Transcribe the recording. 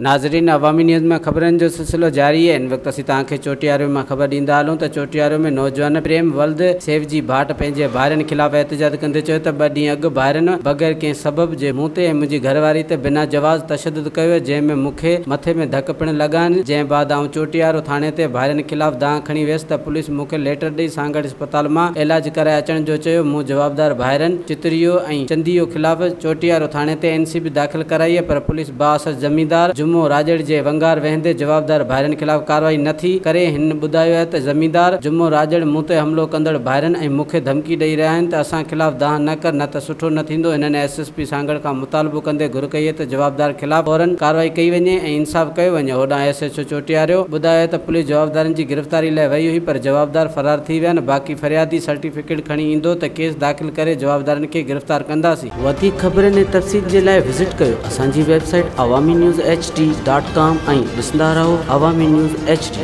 ناظرين عوامي نيوز ۾ خبرن جو سلسلو جاري آهي. هن وقت اسين توهان کي چوٽياريو مان خبر ڏيندا هلون ته چوٽياريو ۾ نوجوان پريم ولد سيوجي ڀاٽ پنهنجي ڀائرن خلاف احتجاج ڪندي چيو ته ٻه ڏينهن اڳ ڀائرن بغير ڪنهن سبب جي مون تي ۽ منهنجي گهرواري تي بنا جواز تشدد ڪيو جنهن ۾ مون کي مٿي ۾ ڌڪ پڻ لڳا آهن جنهن بعد آئون چوٽيارو ٿاڻي تي ڀائرن خلاف دانهن کڻي ويس ته پوليس مون کي ليٽر ڏئي سانگهڙ اسپتال مان علاج ڪرائي اچڻ جو چيو مون جوابدار ڀائرن چتريو ۽ چنديو خلاف چوٽيارو ٿاڻي تي اين سي به داخل ڪرائي پر پوليس بااثر زميندار جمعو راڄڙ جي ونگار ويهندي جوابدار ڀائرن خلاف ڪارروائي نه ٿي ڪري. هن ٻڌايو آهي ته زميندار جمعو راڄڙ مون تي حملو ڪندڙ ڀائرن ۽ مون کي ڌمڪي ڏئي رهيا آهن ته اسان خلاف دانهن نه ڪر نه ته سٺو نه ٿيندو. هنن ايس ايس پي سانگهڙ کان مطالبو ڪندي گهر ڪئي آهي ته جوابدار خلاف فورن ڪارروائي ڪئي وڃي ۽ انصاف ڪيو وڃي. هوڏانهن ايس ايڇ او چوٽياريو ٻڌايو آهي ته پوليس جوابدارن جي گرفتاري لاء وئي هئي پر جوابدار فرار ٿي ويا آهن باقي فريادي سرٽيفڪيٽ کڻي ايندو ته ڪيس داخل ڪري جوابدارن کي گرفتار ڪنداسين. وڌيڪ خبرن ۽ تفصيل جي لاء وزٽ ڪيو اسان جي website Awami news H D dot com ۽ ڏسندا رهو عوامي نيوز ايڇ ڊي.